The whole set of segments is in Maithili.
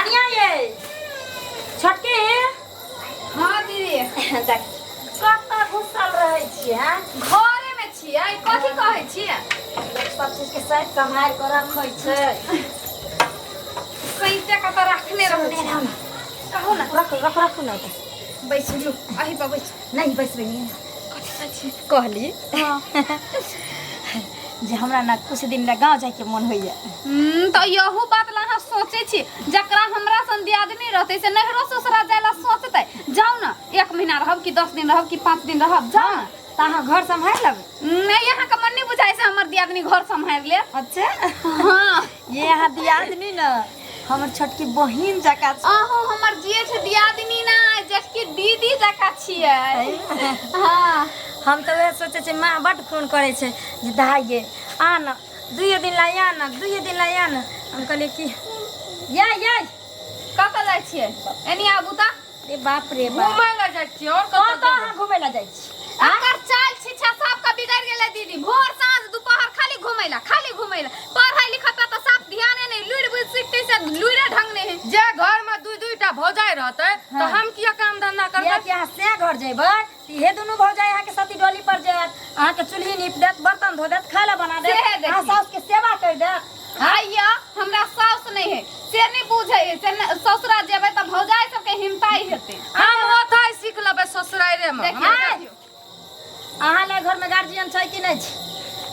कनिया ये छोटकी। हाँ दीदी। देख कतऽ घुसल रहै छियै, आँय? घरे में छियै, कथी कहै छियै? लोक सब चीज के सैत सम्हारि कऽ रखै छै। सैते कऽ तऽ रखने रहै सुनने छी। रहू ने। कहू ने। रखू रखू रखू ने ओतऽ। बैसलू, अही पर बैस। नहि बैसबै नहि। कथी कहै छियै? कहली हाँ जे हमरा ने कुछ दिन लए गाँव जाइके मोन होइए। तऽ यहू बात ला अहाँ सोचै छी? जकरा हमरा सन दियादनी रहतै से नैहरो ससुरा जाय ला सोचतै। जाउ ने, एक महीना रहब कि 10 दिन रहब कि 5 दिन रहब, जाउ ने। तऽ अहाँ घर सम्हारि लेबै? नहि, अहाँके मन नहि बुझाइ से हमर दियादनी घर सम्हारि लेत? अच्छा। हाँ। ये अहाँ दियादनी ने हमर छोटकी बहिन जकाँ छै। अहूँ हमर जेठ दियादनी ना, जेठकी दीदी जकाँ छियै। हाँ। हम तऽ वएह सोचै छियै, माँ बड्ड फोन करै छै जे दाइ गे आ न दुइए दिन ला, आ न दुइए दिन ला, आ न। हम कहलियै कि या या। कतऽ जाइ छियै? एनी आबू तऽ। रे बाप रे बाप। घूमै लए जाइ छियै आओर कतऽ? कतऽ अहाँ घूमै ला जाइ छी? एकर चाल छिछा सबके बिगड़ गेलै दीदी। भोर साँझ दुपहर खाली घुमै ला, खाली घुमै ला। पढ़ाई लिखाई पे तऽ साफ ध्याने नहि। लुरि बुझि सिखतै से लुरे ढंग नहि है। जे घर में दुई दुई टा भौजाइ रहतै तऽ हम किया काम धंधा करबै? कियाकि अहाँ से घर जेबै तऽ इहे दुनू भौजाइ अहाँके सती डोली पर जायत, अहाँके चूल्ही नीप देत, बर्तन धो देत, खाय ला बना देत। सेहे देखी। अहाँ साउस के सेवा कर देत। आइया हमरा साउस नहि है से नहि बुझै है से ससुरा जेबै तऽ भौजाइ सबके हिमताइ हेतै। हम ओतै सीख लेबै ससुराइरे में। देखियौ, देखियौ। अहाँ लए घरमे गार्जियन छै कि नहि छै?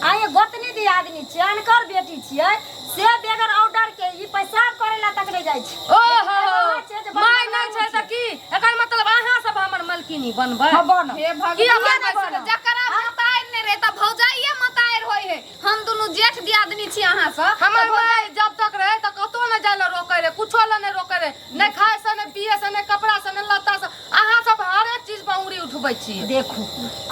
अहाँ गोतनी दियादनी छियै, अनकर बेटी छियै, से बगैर ऑर्डर के ई पेशाब करे ला तक नहि जाइ छै। ओहो। अहाँ छियै जे माय नहि छै तऽ की एकर मतलब अहाँ सब हमर मलकिनी बनबै? हाँ, बनब। हे भगवान। किया किया बनबै? बनब? जकरा मतारि नहि रहै तऽ भौजाइये मतारि होइ है। हम दुनू जेठ दियादनी छी अहाँ सँ। हमर माय जब तक रहे तऽ कतौ नहि जाय लए रोकै रहे, कुछो लए नहि रोकै रहे, नहि खाय से, नहि पिए से, नहि कपड़ा से, नहि लत्ता से। अहाँ सब हरेक चीज पर उंगली उठबै छियै। देखू,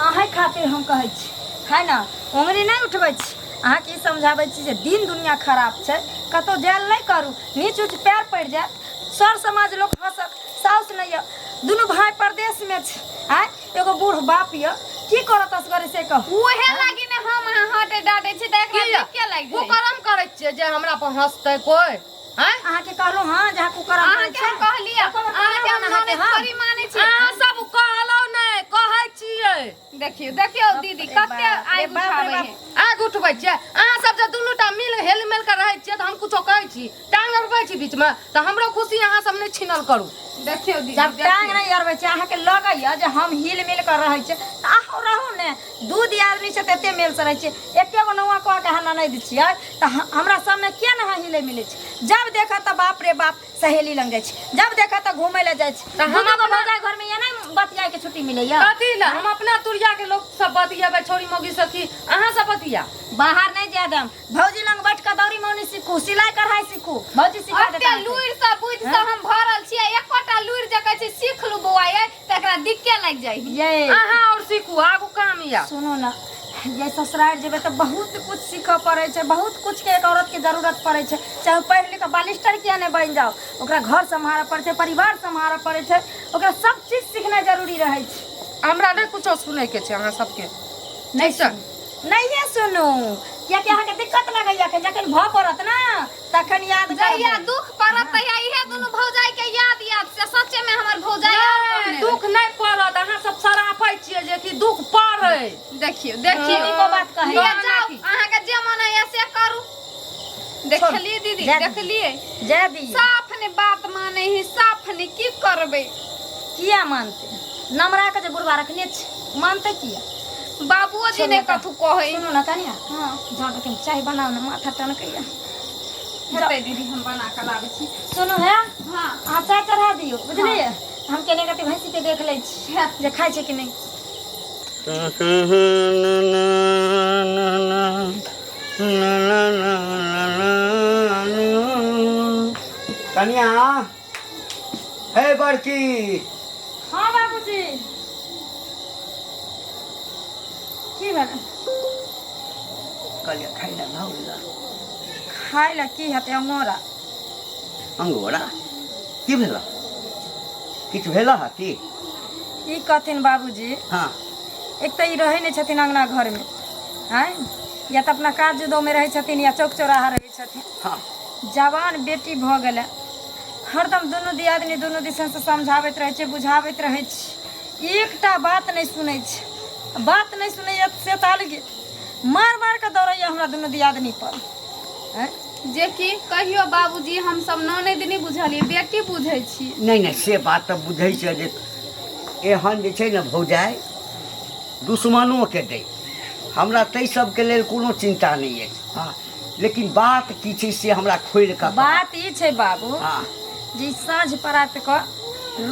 अहें खातिर हम कहै छी है ने, उंगली नहि उठबै छी, अहाँके ई समझाबै छी जे दिन दुनिया खराब छै, कतहु जायल नहि करू, नीच ऊँच पैर पड़ि जायत, सर समाज लोक हँसत। साउस नहि यऽ, दुनू भाय परदेशमे छै, आँय, एगो बूढ़ बाप यऽ, की करत असगरे से कहू? उहे लागी ने हम अहाँ हटे डांटे छी तऽ एकरा की देख के लागि जाइ। कुकर्म करै छियै जे हमरा पर हँसतै कोइ? आँय? अहाँके कहलहुँ हँ जे अहाँ कुकर्म करै अहाँके हम छियै। कहलियै, एको बेर अहाँके हम कहलहुँ अहाँके, ननैद हँ। थोड़ी मानै छी। अहाँ सब कहलहुँ नहि, कहै छियै। देखियौ देखियौ दीदी, रे कते बाप रे आगि बाप रे उठाबै बाप। है। आगि उठबै छियै अहाँ सब जे दुनू टा मिल हेल मिल के रहै छियै तऽ हम कुछो कहै छी, टांग अड़बै छी बीचमे तऽ हमरो खुशी अहाँ सब नहि छीनल करू। देखियौ दीदी। जब टांग देखियौ। नहि अड़बै छै, अहाँके लगैया जे हम हिल मिल कऽ रहै छियै तऽ अहूँ रहू ने। दू दियादनी छै तऽ एते मेलसँ रहै छियै, एके गो नौआ कह कऽ अहाँ ननैद छियै तऽ हमरा सबमे किया ने अहाँ हिलै मिलै छै? जब देखऽ तऽ बाप रे बाप सहेली लग जाइ छै, जब देखऽ तऽ घूमै लए जाइ छै। तऽ हम दुनू गो अपना- भौजाइ घरमे एना बतियाके छुट्टी मिलैया? कथी लए हम अपना तुरिया के लोक सब बतियेबै छौरी मौगी सब की अहाँ सब बतिया? बाहर नहि जाय देम। भौजी लग बैठ कऽ दौरी मौनी सीखू, सिलाई कढ़ाई सीखू, भौजी सिखा देत अते अहाँके। लुरि से बुद्धि से हम भरल छियै, एकोटा लुरि जे कहै छै सीख लू बौआ यै तऽ एकरा दिक्के लागि जाइ है। ये अहाँ और सीखू, आगू काम या। सुनू ने ये, ससुराल जेबै तऽ बहुत कुछ सीखऽ पड़ै छै, बहुत कुछ के एक औरत के जरूरत पड़ै छै। चाहे पढ़ि लिख कऽ बालिस्टर किया नहि बनि जाओ, ओकरा घर सम्हारऽ पड़ै छै, परिवार सम्हारऽ पड़ै छै, ओकरा सब चीज सीखनाइ जरूरी रहै छै। हमरा नहि कुछो सुनै के छै अहाँ सबके। नहि ठीक छै? सुनू, नहिये सुनू, कियाकि अहाँके दिक्कत लगैया। एखन जखन भऽ पड़त ने तखन याद जहिया करबै। दुख पड़त तहिया इहे दुनू भौजाई के याद याद से सच्चे में हमर भौजाई और नहि, कहने दुख नहि पड़त, अहाँ सब सराफै छियै जे कि दुख पड़ै। रहे। देखियौ देखियौ। नीको बात कहै। लिअ जाउ, अहाँके जे मन होइया से करू। देखलियै दीदी? जा दी। देखलियै? जय दी। साफ ने बात मानै ही, साफ ने। की करबै? किया मानते? नमरा के जे बुढ़वा रखने छै, मानते किया? बाबुओ जी नहि कथू कहै। सुनू ने कनिया। हाँ। जाके कनि चाय बनाउ ने, माथा टनकैया। हेतै दीदी, हम बना कऽ लाबै छी। सुनू हे। हाँ। अहाँ चाय चढ़ा दियौ, बुझलियै? हम केने कते भैंसी के देख लै छी जे खाइ छै कि नहि। कनिया हे बड़की। हाँ बाबूजी, की भेल? कहलियै खाइ लए भऽ गेल। खाय लए की हेतै? अंगोरा। अंगोरा की भेल? किछु भेल है की? ई कहथिन बाबूजी। हाँ। एक तऽ ई रहै नहि छथिन अङ्गना घरमे, आँय, या तऽ अपना काज उद्योगमे रहै छथिन या चौक चौराहा रहै छथिन। हाँ। जवान बेटी भऽ गेलै, हरदम दुनू दियादनी दुनू दिसनसँ समझाबैत रहै छियै, बुझाबैत रहै छी, एकटा बात नहि सुनै छै। बात नहि सुनैया से तऽ अलगे, मार मार कऽ दौड़ैया हमरा दुनू दियादनी पर। आँय? जे कि कहियो बाबूजी, हम सब ननैद नहि बुझलियै, बेटी बुझै छी। नहि नहि, से बात तऽ बुझै छै जे एहन जे छै ने भौजाइ दुश्मनोके दै, हमरा ताहि सबके लेल कोनो चिन्ता नहि अछि। हँ, लेकिन बात की छै से हमरा खोलि कऽ कहऽ। बात ई छै बाबू जे ई साँझ परात कऽ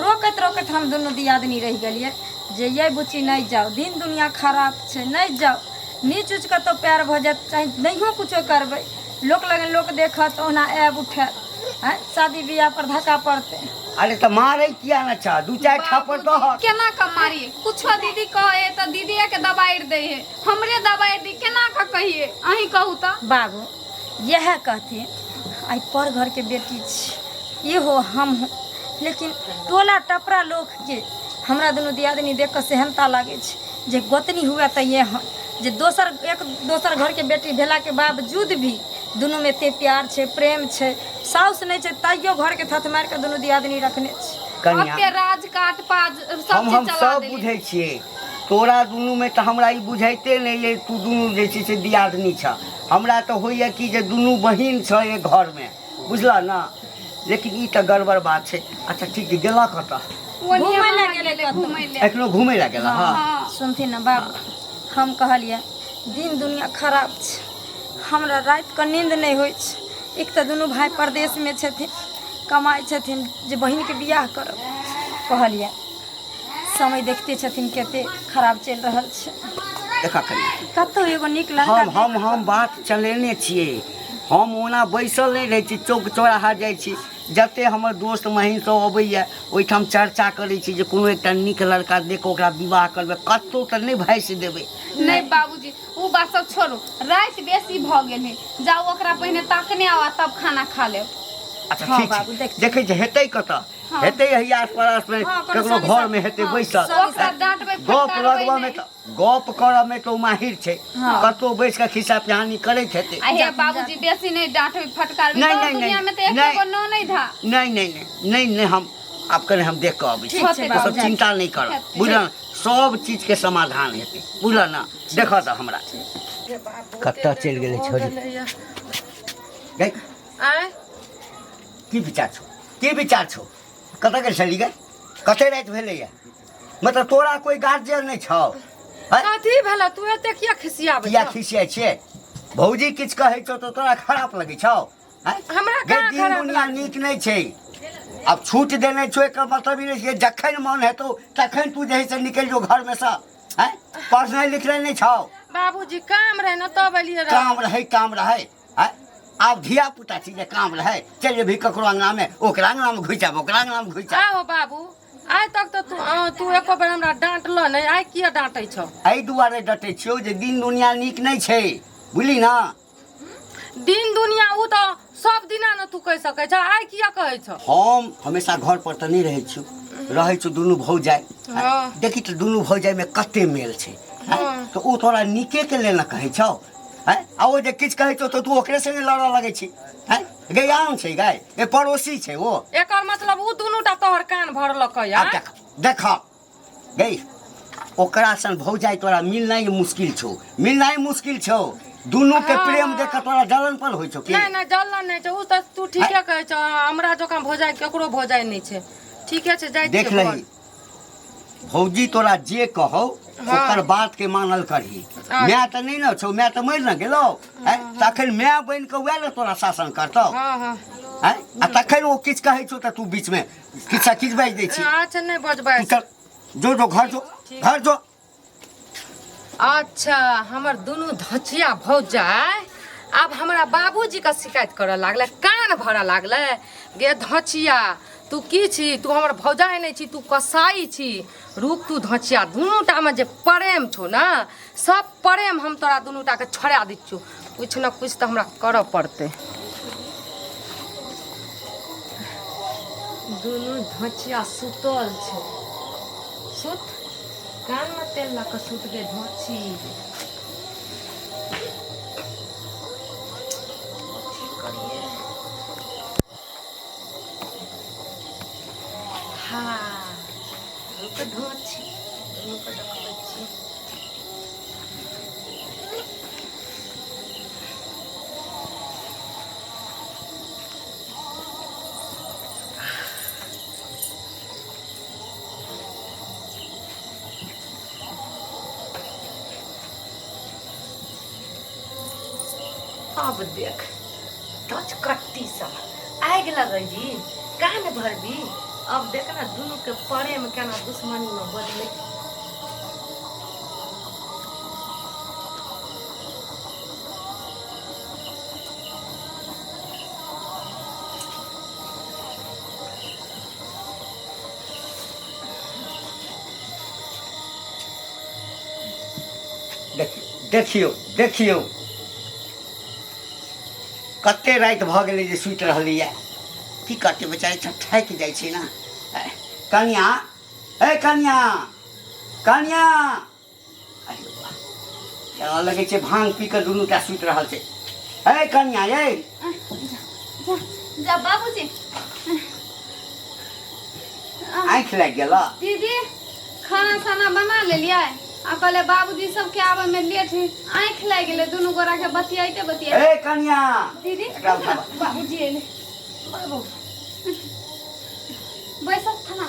रोकैत रोकैत हम दुनू दियादनी रहि गेलियै जे ये बुच्ची नहि जाउ, दिन दुनिया खराब छै, नहि जाउ, नीच उच कतहु पैर भऽ जायत, चाहे नहियो कुछो करबै, लोक लगन लोक देखत, ओना आयब उठायब, आँय शादी बियाह पर धक्का पड़तै। अरे तऽ मारै किया ने छह, दू चारि थापड़ दह। केना कऽ मारिए? कुछो दीदी कहे तऽ दीदीए के दबारि दै है, हमरे दबारि दी। केना कऽ कहिए, अहीं कहू तऽ। बाबू इएह कहथिन, आइ पर घरके बेटी छी, इहो हम हो, लेकिन टोला टपरा लोकके हमरा दुनू दियादनी देख कऽ सेहनता लागै छै जे गोतनी हुए तऽ ये हम जे दोसर एक दोसर घरके बेटी भेलाके बावजूद भी दुनूमे एते प्यार छै, प्रेम छै। साउस नहि छै तैयो घरके थथ मारि कऽ दुनू दियादनी रखने छै। कनिया ओते राज काट पाज सब हम चीज हम चला सब देलियै। बुझै छियै तोरा दुनूमे तऽ हमरा ई बुझाइते नहि जे तू दुनू जे छै से दियादनी छह। हमरा तऽ होइए कि जे दुनू बहिन छह एक घरमे, बुझलह ने? लेकिन ई तऽ गड़बड़ बात छै। अच्छा ठीक छै, गेलह कतऽ? ओनिये घूमय लए वहाँ गेलै गेलै कतौ। घूमय लए। एखनो घूमै लए गेलह? हँ। हँ। सुनथिन ने बाबू, हम कहलियै दिन दुनिया खराब छै, हमरा रातिके नींद नहि होइ छै। एक तऽ दुनू भाय परदेशमे छथिन, कमाइ छथिन जे बहिनके बियाह करब। कहलियै समय देखते छथिन कते खराब चलि रहल छै। देखा कनिया, कतहु एगो नीक लड़का हम हम हम बात चलेने छियै। हम ओना बैसल नहि रहै छी, चौक चौराहा जाइ छी, जते हमर दोस्त महीन सब अबैया ओहिठाम चर्चा करै छी जे कोनो एकटा नीक लड़का देख कऽ ओकरा विवाह करबै, कतहु तऽ नहि भासि देबै। नहि बाबूजी, ओ बात सब छोड़ू, राति बेसी भऽ गेल है, जाउ ओकरा पहिने ताकने आउ आ तब खाना खा लेब। अच्छा हँ ठीक बाबू, छै, देख। देखै छै हेतै कतऽ? हँ। हेतै एहि आस पड़ोस मे, हँ, कोनो ककरो संगी घर मे सब- हेतै हँ, बैसल। संगी ओकरा डाँटबै गप फटकारबै लगबऽ मे नहि। तऽ गप करऽ मे तऽ ओ माहिर छै, हँ। कतहु बैस कऽ खिस्सा पिहानी करैत हेतै। आ हे बाबूजी, बेसी नहि डाँटबै फटकारबै। नहि, गाँव नहि, दुनिया मे तऽ नहि। एकेगो ननैद हा। नहि नहि नहि नहि नहि, हम आब कने हम देख कऽ अबै छी। ठीक छै ओ बाबू, सब जा। चिन्ता नहि कर, हेतै। बुझल? सब चीजके समाधान हेतै, बुझल ने? देखऽ तऽ हमरा कतऽ चलि गेलै छोरी गै? आँय? की विचार छौ, की विचार छौ? कतऽ गेल छली गै? कते राति भेलैया? मतलब तोरा कोई गार्जियन नहि छौ? हैं? कथी भेलै? तू एते किया खिसियाबै किया छौ? खिसियाइ छियै? भौजी किछु कहै छौ तऽ तोरा खराब लगै छौ? हैं? हमरा गै, कहाँ दिन खराब दुनिया लागै? नीक नहि छै। आब छूट देने छौ, एकर मतलब ई नहि छै जखन मन हेतौ तखन तू जे है से निकलि जो घरमे सँ। हैं? पढ़नाइ लिखनाइ नहि छौ? बाबूजी, काम रहै ने तब एलियै रहै। काम रहै, काम रहै। हैं? आब धिया पुता छी जे काम रहै चलि जेबही ककरो अंगनामे, ओकरा अंगनामे घुसि जाब, ओकरा अंगनामे घुसि जाब। आहो बाबू, आइ तक तऽ तू एको बेर हमरा डाँटलह नहि, आइ किया डाँटै छौ? एहि दुआरे डटै छियौ जे दिन दुनिया नीक नहि छै, बुझली ने? दिन दुनिया ओ तऽ सब दिना ने तू कहि सकै छह, आइ किया कहै छौ? हम हमेशा घर पर तऽ नहि रहै छियौ, रहै छौ दुनू भौजाइ। हँ। देखी तऽ दुनू भौजाइमे कते मेल छै। हैं? हँ। तऽ ओ तोरा नीकेके लेल ने कहै छौ? हैं? आ ओ जे किछु कहै छौ तऽ तू ओकरे संगे लड़ऽ लगै छी। हैं? गै आन छै गै, ए पड़ोसी छै ओ। एकर मतलब ओ दुनू टा तोहर कान भरलकै? आब देख, देख गै, ओकरा सन भौजाइ तोरा मिलनाइ मुश्किल छौ, मिलनाइ मुश्किल छौ। दुनू के प्रेम देख कऽ तोरा जलनपन होइ छौ की? नहि नहि, जलन नहि छै, ओ तऽ तू ठीके कहै छौ, हमरा जकाँ भौजाइ केकरो भौजाइ नहि छै। ठीके छै, जाइ देख छियै लही घर। भौजी तोरा जे कहौ हँ। ओकर बात के मानल करही। माय तऽ नहि ने छौ, माय तऽ मरि ने गेलौ। हैं? तखन माय बनि कऽ वएह ने तोरा शासन करतौ? हँ हँ। हैं? आ तखन ओ किछु कहै छौ तऽ तू बीचमे किछु किछु बाजि दै छी। अच्छा, नहि बजबै। तू चल, जो जो घर जो, घर जो। अच्छा, हमर दुनू धचिया भौजाइ आब हमरा बाबूजी के शिकायत करऽ लागलै, कान भरऽ लागलै। गे धचिया, तू की छी? तू हमर भौजाइ नहि छी, तू कसाई छी। रुक तू धचिया, दुनू टामे जे प्रेम छौ ने, सब प्रेम हम तोरा दुनू टाके छोड़ा दै छियौ। किछु ने किछु तऽ हमरा करऽ पड़तै। दुनू धचिया सुतल छै, सुत, कानमे तेल लऽ कऽ सुत गे धोची। कथी करियै? आहा दुनूके धोची दुनूके देखबै छी। अब देख टच कट्टी सब आगि लगै जी कान भरबी। अब देख ना दुनू के प्रेम केना दुश्मनी में बदले। देखियौ देखियौ कते राति भऽ गेलै जे सुति रहलैए। की करतै बेचारी, सब थाकि जाइ छै ने। कनिया, ए कनिया, कनिया, अरे वाह, केना लगै छै भांग पी कऽ दुनू टा सुति रहल छै। ए कनिया, ए जा जा बाबूजी, आँखि लागि गेल। दीदी खाना खाना बना लेलियै आ कहले बाबूजी सबके आबे में लेट है, आँखि लागि गेलै दुनू गोरा के बतियाइते बतियाइते। ए कनिया, दीदी एकरा उठाबऽ। बाबूजी एले, बाबू बैसत खाना।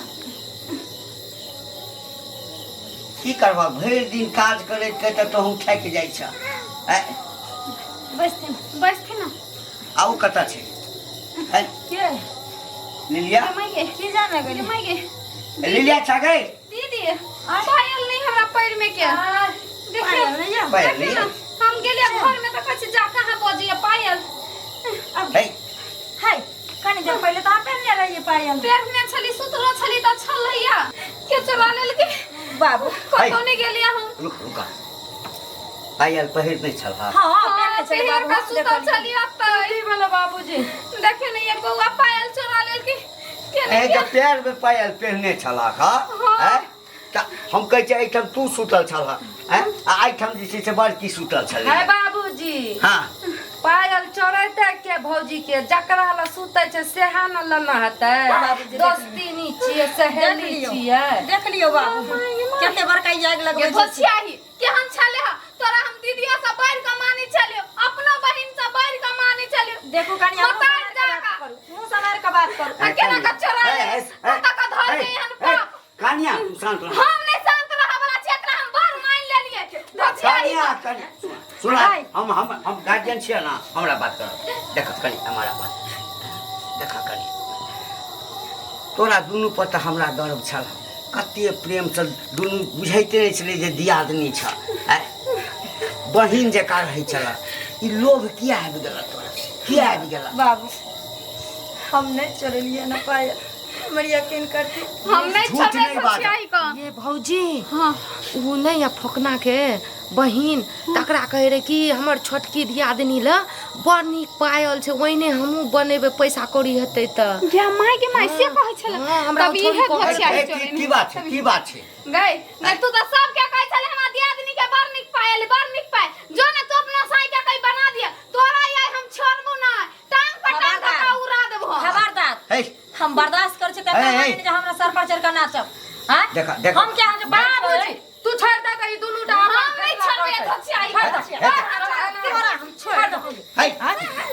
की करबह, भरि दिन काज करैत करैत तहूँ थाकि जाइ छह। बैसथिन बैसथिन ना। आ ओ कतऽ छै? हैं? के लिलिया माय गे, की जाने गेली माय गे। लिलिया छा गई? दीदी पायल नहीं हमरा पैर में के देखियो, पायल नहीं है? पायल देखियो नहीं ना, है? हम गेलिए घर में तो कहै छै जा कहाँ बजैया पायल। हे हाय, कनी देर पहिले तऽ अहाँ पहिरने रहियै पायल। पहिरने छली, सुतलो छली तऽ छलैया, के चोरा लेलकै बाबू। कतौ नहि गेलियै हम। रुक रुक, पायल पहिरने छल? हाँ पहिरने छलै पहिर बाबू, कऽ हम सुतल देखलियै। छली ओतऽ। की भेलै बाबूजी? देखियौ ने, ये बौआ पायल चोरा लेलकै। के ए ने जब पैर में पायल पहिरने छलह हँ? हाँ। तऽ हम कहै छियै एहिठाम तू सुतल छलह हैं, आ एहिठाम जे छै से बड़की सुतल छलै। है बाबूजी, हाँ पायल चोरेतै के भौजी के? जकरा लए सुतै छै सेहा न लेना हेतै। बाबूजी, देख दोस्तीनी छियै, सहेली देख लियौ। छियै। देख लियौ बाबू, कते बड़का ई आगि लगबै ये छै। धोछियाही केहन छले ह तोरा, हम दीदिया से बढ़ के मानै छलियो, अपनो बहिन से बढ़ के मानै छलियो। देखू कनिया, मुँह बताइ सम्हारि कऽ जा बात कऽ। करू, मुँह सम्हारि कऽ बात करू। आ केना कऽ चोरा ए, ले ए, ए, कतऽ कऽ धर ए, के एहन ए, पाप। कनिया तू शांत रह। हम नहीं शांत रह वाला छी, एकरा हम बड़ मान लेलिए धोछियाही। कनिया कनिया सुना, हाय। हम हम हम गार्जियन छियै ना, हमरा बात कर। देख कनि, हमारा बात देख कनि, तोरा दुनू पर तऽ हमरा गर्व छल। कते प्रेमसँ दुनू बुझैते नहि छलै जे दियादनी छ, आँय? बहिन जकाँ रहै छल। ई लोभ किया आबि गेल तोरा, किया आबि गेल? बाबू, हम नहि चोरेलियै ने पायल, हमर यकीन करती। हम नहीं झूठ छोड़बै नहीं बाजब। धोछियाही कऽ। ये भौजी, हाँ ओ नहि या फोकना के बहिन, तकरा कहै रहे कि हमर छोटकी दियादनी लए बड़ नीक पायल छै, ओहिने हमहूँ बनेबै, पैसा कौड़ी हेतै तऽ। गे माय गे माय, से कहै छलै? हाँ, हमरा तब ओ छोरी इहे कहै धोछियाही ए, चोरेने। की बात छै, की बात छै? गई नहीं तू तो सब के कहै छले हमरा दियादनी के बड़ नीक पायल, बड़ नीक पायल। जो ना तू अपना साई के कहीं बना दिया, तोरा ये हम छोड़बो ना, टांग पर टांग खबरदार। धक्का उड़ा देबो हम। खबरदार, हे हम बर्दाश्त करै छी ए, तकर ए। माने नहि जे हमरा सर पर चढ़ि कऽ नाचब। हाँ देखा, देखा। हम क्या हम जे बाबूजी तू छोड़ दे तऽ ई दुनू टा हम नहीं छोड़बै धोछियाही छोड़ के। दे। हे, तोरा हम छोड़ दे। हे,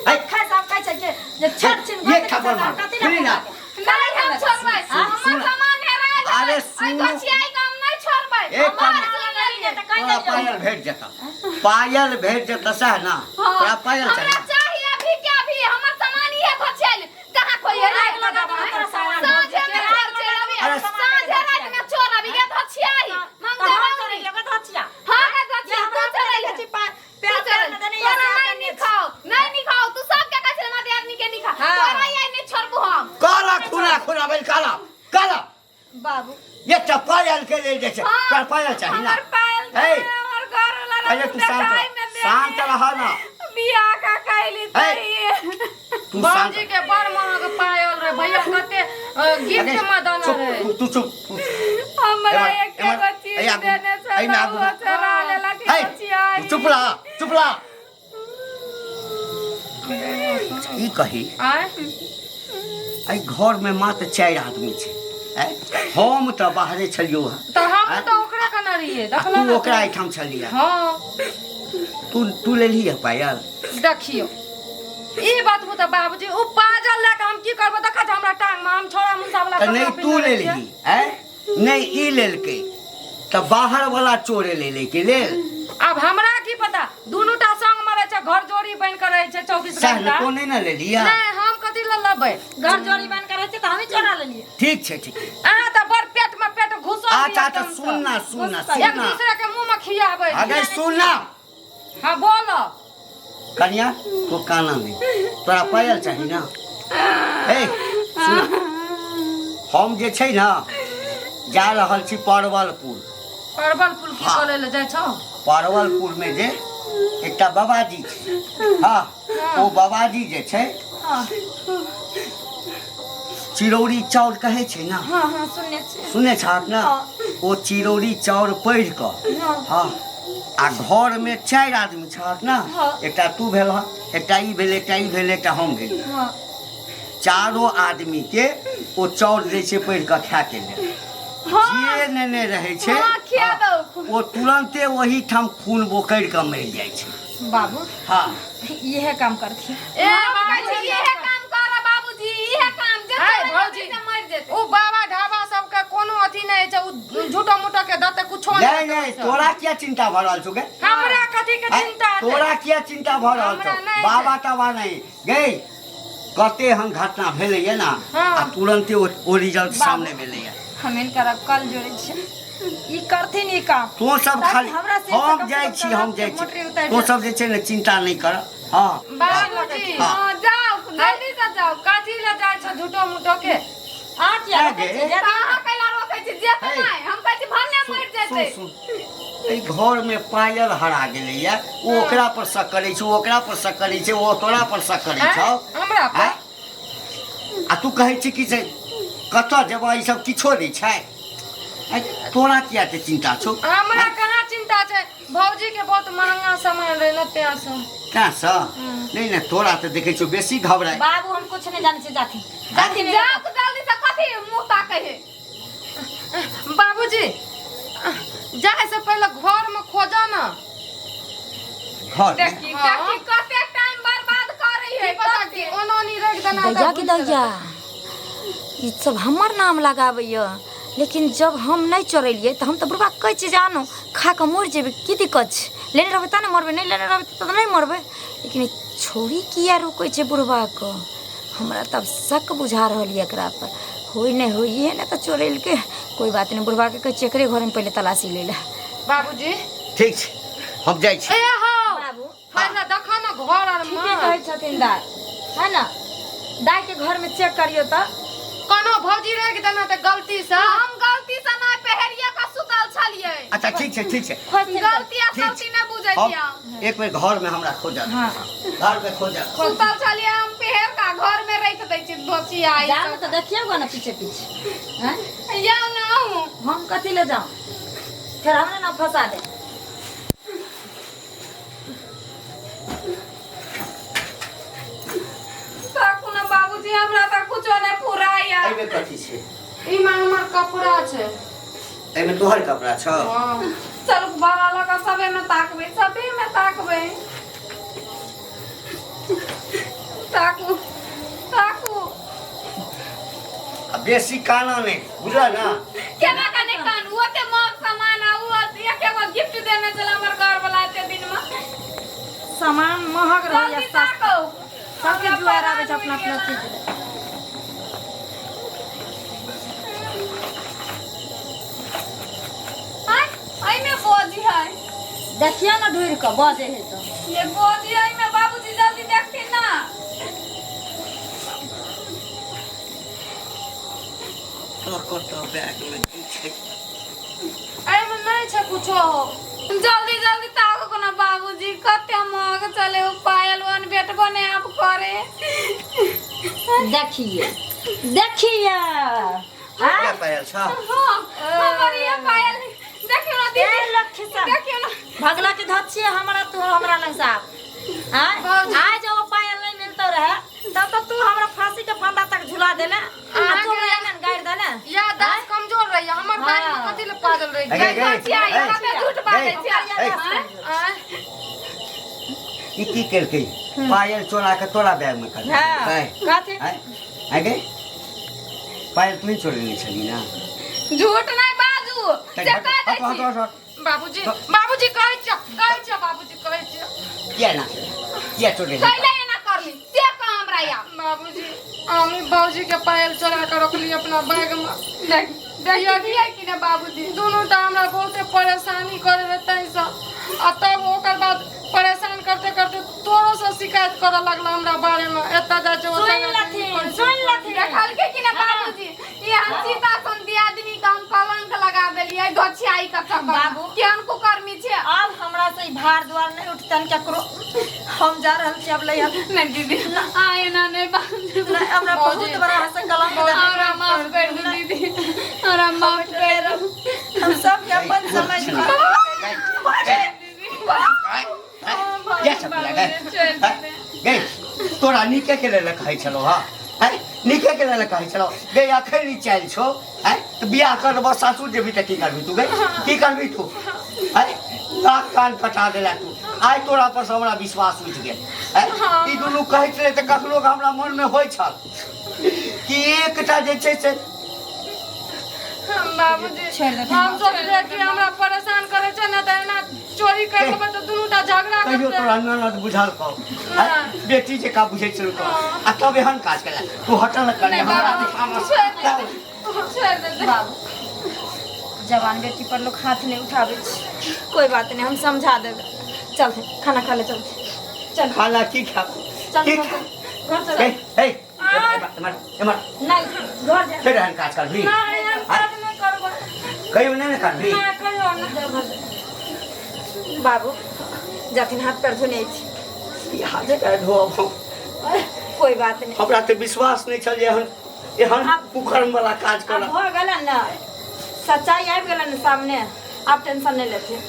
हे, खाय साहब कहै छै जे जे छोट छिन ये थप्पड़ मार। कथी सुनी ना। नहीं हम छोड़बै, हमर सुन। सामान हेरा गेलै। अरे ओहि सुन। धोछियाही के हम नहीं छोड़बै। ए, हमर कनिया। सुन लेलियै। तऽ कहि तोरा देलियौ। पायल भेट जेतऽ, पायल भेट जेतऽ सएह ना? हाँ, तोरा पायल हमरा चाही? चाहिए अभी के अभी हमर सामान। इहे धोछियाही कहाँ खोइए रे? आगि लगा देबो तोरा सामान। साँझे में चोर चलि अभी, अरे साँझे राति में चोर अभी गे धोछियाही। तऽ मांग हम देबौ। चोरेलियै ओकर धोछिया? हाँ गे जे धोछिया, हमरा तू चोरेलही। देखै छी तू पैर चोरेलही। मे देने या तोरा से नहीं देने छी। निखाओ, नहीं निखाओ, तू सबके कहै छले हमरा दियादनी के निखा। हाँ। तोरा ये नहीं छोड़बो हम। काला खूना खूना भेल, काला काला। बाबू, एकटा पायल के लेल जे छै, हाँ, तोरा पायल चाही ना? हमर पायल हे। हमर घर वाला पहिले तू शांत रह, शांत रह ना। बियाह का कैली हे। तई तू शांत भौजी के बड़ महग पायल रहे भैया, कते गिफ्ट अरे, में देने चुप, रहे। तू तू चुप तू हमरा एमहर- एके एमहर- गो चीज एहि आगू- देने छल, एहिमे आगू- ओ चोरा लेलक हे, धोछियाही। तू चुप रह, चुप रह। ई कही, आँय? एहि घरमे मात्र चारि आदमी छै। आँय? हम तऽ बाहरे छलियौ हँ। तऽ हम आँय? तऽ ओकरा कना रहियै आ देखलहुँ तू ने। ओकरा एहिठाम छलियै। हँ। तू तू लेलही है पायल? देखियौ, ई बात तऽ बाबूजी, ओ पाजल लए कऽ हम की करबै? देखा छै हमरा टांग मे, हम छोड़ा मुंसा वाला तऽ कपड़ा नहि तू पहिरने लेलही छियै। आँय? नहि, ई लेलकै तऽ बाहर वाला चोरे ले लै के लेल। आब हमरा की पता, दुनू टा संग मे रहै छै, घर जोड़ी बनि कऽ रहै छै 24 सएह ने। घंटा। तो नहि ने लेलियै? नहि, हम कथी लए लेबै? घर जोड़ी बन कर रहै छै तऽ हमही चोरा लेलियै। ठीक छै, ठीक। अहाँ तऽ बड़ पेट मे पेट घुसल रहियै। अच्छा तऽ एकदमसँ। सुन ना, सुन ना। एक सुन ना। दूसरे के मुंह मे खियाबै। अगर सुन ना। हाँ, बोल। कनिया, तू काना नहि, तोरा पायल चाही ना? ए सुन, हम जे छै ने जा रहल छी परवलपुर। परवलपुर की हाँ। करे लए जाइ छौ? परवलपुर मे जे एकटा बाबाजी छै, हँ, ओ बाबाजी जे छै चिरौरी चाउर कहै छै ने? हँ हँ, सुनने छियै। सुने छहक ने? हाँ। ओ चिरौरी चाउर पढ़ि कऽ, हँ, आ घरमे 4 आदमी छहक ने? हाँ। एकटा तू भेल, एकटा ई भेल, एकटा ई भेल, एकटा हम भेल। चारो आदमी के ओ चाउर दै छै पढ़ि कऽ खायके लेल। जे नेने रहै छै, हाँ, खिया दौ। ओ तुरन्ते ओहिठाम खून बोकरि कऽ मरि जाइ छै। बाबू, हँ। इहे काम करथिन। ए हम कहै बाबूजी, छी इहे काम कर बाबूजी, इहे काम जे है, चोरेलकै भौजी। से मरि जेतै। ओ बाबा ढाबा सबके कोनो अथी नहि छै, ओ झूठो मूठो के दते कुछो नहि देतै नहि ओहिसँ। तोरा किया चिंता भऽ रहल छौ गे? हमरा कथी के आँय, चिंता हेतै? तोरा किया चिंता भऽ रहल हमरा छौ? नहि बाबा छै। ताबा नहि गई, कते हम घटना भेलैया ने, हाँ। आ तुरन्ते ओ रिजल्ट सामने भेलैया। हम हिनकर अक्कल जोड़ै छियै, ई करथिन ई काम। तों सब ताकि खाली हमरा सिर से हम कम से जाइ कम छी, हम शराब के जाइ छी। मोटरी उतारि तों दे। सब जे छै ने चिंता नहि कर। हँ। बाबूजी। हाँ। हाँ, जाओ, जल्दी से जाओ। कथी लए जाइ छौ झूठो मूठो के? अहाँ किया आ रोकै गे। छियै? तऽ अहाँ कैला रोकै छी? जेतै हे। नहि, हम कहै छी भन्ने मरि सुन। जेतै। सुन, एहि घर मे पायल हरा गेलैया, ओ ओकरा पर शक करै छै, ओ ओकरा पर शक करै छै, ओ तोरा पर शक करै आँय? छौ। हमरा पर? आँय? आ तू कहै छी कि से कतऽ जेबह, ई सब किछो नहि छै। आँय, तोरा किया एते चिंता छौ? हमरा कहाँ चिंता छै, भौजी के बहुत महंगा सामान रहे ने, तें से। तें नहि ने, तोरा तऽ देखै छियौ बेसी घबराइ। बाबू, हम कुछ नहीं जानै छी, जाथिन जाथिन। जाओ जल्दी से, कथी मुँह ताकै है? बाबूजी, जाए से पहले घर में खोजो ना। घर मे? देखी हाँ। देखी, कते टाइम बर्बाद करै है। की पता कि ओना नहीं रख देना। दैया की दैया, ई सब हमर नाम लगाबैया, लेकिन जब हम नहि चोरेलियै तऽ हम तऽ बुढ़बा कहै छियै जे आनो, खा कऽ मरि जेबै, की दिक्कत छै? लेने रहबै तब ने मरबै, नहि लेने रहबै तऽ नहि मरबै। लेकिन ई छौड़ी किया रोकै छै बुढ़बाके? हमरा तब शक बुझा रहल यऽ एकरा पर। होइ नहि होइ, इहे ने तऽ चोरेलकै। कोइ बात नहि, बुढ़बाके कहै छियै एकरे घरमे पहिले तलाशी लै लए। बाबूजी। ठीक छै, हम जाइ छी। ए हो। बाबू। पहिले देखो ना घर आर ठीके में। कहै छथिन दाइ, है ने? दाइके घरमे चेक करियौ तऽ। कोनो भौजी रख देना तऽ गलती से। हम गलती से नहि, पहरिया के सुतल छलियै। अच्छा, ठीक छै, ठीक छै। खोजथिन तऽ। गलती आ ठीक सलती नहि बुझै छियै हम। हम एक बेर घर में हमरा खोजल, घर में खोजल। सुतल छलियै हम, पहर का घर में रख दै छी धोचिया। जाउ ने तऽ देखियौ गो ने पीछे पीछे, हैं? जाउ ना अहूँ। हम कथी ले जाऊँ? फेर हमरे ना फंसा दे। ताकू ना बाबूजी, हमरा तऽ कुछो नहि पुराइया। एहिमे कथी छै? ई में हमर कपड़ा छै। एहिमे तोहर कपड़ा छौ? हाँ। चलू बड़ा लगा, सबे में ताकबै, सबे में ताकबै। ताकू ताकू। आ बेसी काना नहि, बुझल ना? केना कने कान, ओते महग सामान आ ओ एक एगो गिफ्ट देने छल हमर घर वाला एते दिन में। सामान महग रहैया, जल्दी सस्ता। ताकू। सबके जुआर आबै छै अपना अपना चीज। आँय, एहिमे बोझ है। देखियौ ने ढूँढि कऽ, बजै है तऽ। ये बोझ है एहिमे बाबूजी, जल्दी देखथिन ना। कतऽ कतऽ बैग मे की छै? एहिमे नहि छै कुछो। जल्दी जल्दी ताकू कोनो बाबूजी, कते महग चले ओ पायल, वन भेटबो नहि आब करे। देखिए देखिए। क्या पायल छौ? हाँ, हमर ये पायल देखियौ ना दीदी। लक्ष्य। देखियौ ना। भगला के धत छियै हमरा, तू हमरा लग साहब आँय? आज वो पायल नहीं मिलतो रहे तब तो तू हमरा फांसी के फंदा तक झुला देले आ तू हमरा एहन गाड़ि देले। याद बाजल रहि गै, गै, धोचिया, गै, हमरा झूठ बाजै छै। गै, आँय? ई की केलकै? पायल चोरा के तोरा बैग में कर हाँ, कथी? आय गै, पायल तू ही चोरेने छली ना? झूठ नहीं बाजू से हट, कह दै हट, हट, छी। हट, हट। बाबूजी, बाबूजी कहै छियौ, कहै छियौ बाबूजी, कहै छियौ। किया ना किया चोरेने? कैले एना करली से कह हमरा या। बाबूजी, हमी बाबूजी के पायल चोरा के रखली अपना बैग में। देख देखिए कि ना बाबूजी दुनू टा हमरा बहुते परेशानी करे रहे ताहिसँ, आ तब ओकर बाद परेशान करते करते तोरो से शिकायत करऽ लगला हमरा बारे में, एतऽ जाइ छै ओतऽ सुनि जाइ छै। लथिन, सुनि लथिन। देखलकै कि ना बाबूजी, ई हम सीता सन दियादनी के हम कलंक लगा देलियै धोछियाई के चक्कर में। बाबू। केहन कुकर्मी छै। आब हमरा से ई भार द्वार नहीं उठतन केकरो, हम जा रहल छी अब लैहर। नहीं दीदी, आ एना नहीं बाजू। नहीं, हमरा बहुत बड़ा हंस कलंक लगा। हमरा माफ कर दू दीदी, हमरा माफ कर दू। हम सब के अपन समझ गै, छकुला, गै। गै, तोरा नीके के लेल कहै छलौ हँ? हैं, नीके के लेल कहै छलौ गै? अखन ई चालि छौ हैं, तऽ बियाह करबऽ सासुर जेबही तऽ की करबही तू गै? की करबही तू हैं? नाक कान कटा देला तू। आइ तोरा पर से हमरा विश्वास उठि गेल हैं। ई दुनू कहैत छलै तऽ कखनो कऽ हमरा मनमे होइ छल कि एकटा जे छै से बाबूजी, छोड़ि देथिन। हम सोचलियै कि हमरा परेशान करै छै ने तऽ एना चोरी कर लेबै तऽ दुनू टा झगड़ा कहियो करतै। तोरा ननद बुझल कौ हैं? बेटी जेकाँ बुझै छलौ तो आ तब एहन काज केला तू? हटल न कने नहीं हमरा बाबूजी, तामस छोड़ि दे, छोड़ि दे बाबू, जवान बेटी पर लोग हाथ नहीं उठाबै छै। कोई बात नहीं, हम समझा देबै। चलते खाना खा ले, चलते, चल। खाना की खाब? चल। की घर खाब? चल, घर चल। हे हे, एम्हर एम्हर। नहीं, घर जा। फेर एहन काज करबही? नहीं, हम काज नहीं करबै। कहियो नहि ने करबही? ना, कहियो ना। घर जा। बाबू जाथिन, हाथ पैर धोने छी। ई हाथे पैर धोअब हम? कोई बात नहीं। हमरा तऽ विश्वास नहि छल जे एहन एहन कुकर्म वाला काज आब करब। भऽ गेल ने, सच्चाई आबि गेल ने सामने, आब टेंशन नहीं लेथिन।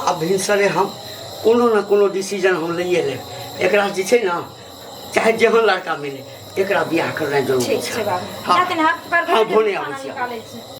आब भिनसरे हम कोनो ने कोनो डिसीजन हम लैए लेब। एकरा जे छै ने, चाहे जेहन लड़का मिले, एकरा बियाह करनाइ जरूरी ठीक छै बाबू। हँ। जाथिन, हाथ पैर हँ, धोने धोने खाना आबै छी। निकालै छी।